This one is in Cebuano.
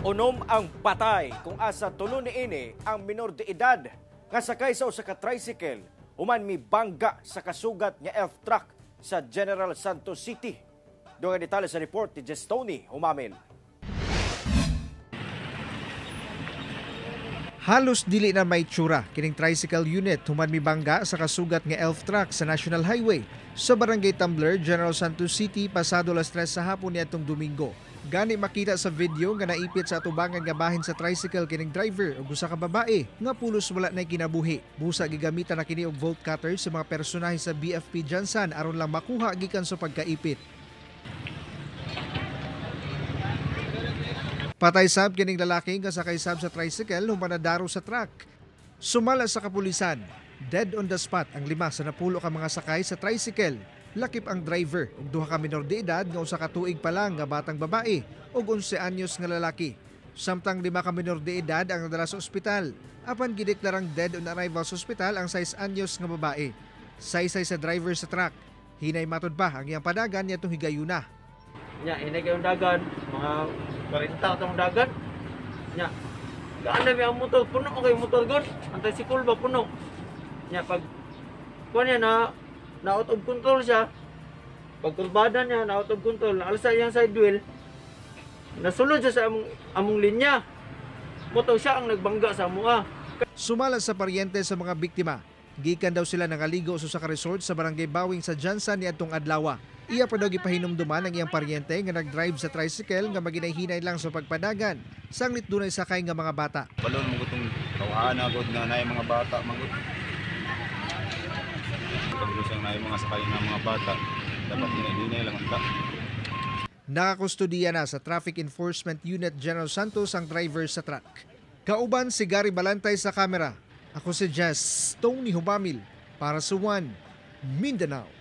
Unom ang patay kung asa tulo niini ang minor de edad nga sakay sa usa ka tricycle human mibangga sa kasugat nga elf truck sa General Santos City. Dugang detalye sa report ni Jestony Humamil. Halos dili na may tsura kining tricycle unit human mibangga sa kasugat nga elf truck sa National Highway sa Barangay Tumbler, General Santos City pasado alas 3 sa hapon niadtong Domingo. Gani makita sa video nga naipit sa atubangan nga bahin sa tricycle kining driver ug usa ka babae nga pulos wala nay kinabuhi. Busa gigamitan na kini og bolt cutter sa mga personahe sa BFP Jansan aron lang makuha gikan sa pagkaipit. Patay sab kining lalaki nga sakay sab sa tricycle human nadaro sa truck. Sumala sa kapulisan, dead on the spot ang 5 sa 10 ka mga sakay sa tricycle. Lakip ang driver ug duha ka minor de edad nga usa ka tuig pa lang nga batang babae ug 11 anyos nga lalaki. Samtang 5 ka minor de edad ang nadala sa ospital. Apan gideklarang dead on arrival sa ospital ang 6 anyos nga babae. Saysay sa driver sa truck. Hinay matud pa ang iyang padagan niadtong higayuna. Nya hinay kayong dagan, mga 40 tong dagan. Nya gaan na ang motor, puno kay motor god. Ang tricycle ba puno. Nya pag kuan niya na out of control siya. Pag kurbada niya na out of control, naalsa iyang side wheel. Nasulod siya sa among linya. Moto siya ang nagbangga sa amoa. Sumala sa paryente sa mga biktima, gikan daw sila nangaligo sa usa ka resort sa Barangay Bawing sa Jansan niadtong adlaw. Iya pa daw gipahinumduman ang iyang paryente nga nag-drive sa tricycle nga maginay-hinay lang sa pagpadagan, sanglit dunay sakay nga mga bata. Balon mo gutong tawhana gud nga naay mga bata magud. Pag naay mga sakay nga mga bata, dapat hinay-hinay lang unta. Nakakustudiya na sa Traffic Enforcement Unit General Santos ang driver sa truck. Kauban si Gary Balantay sa kamera. Ako si Jess Tony Hubamil para sa One Mindanao.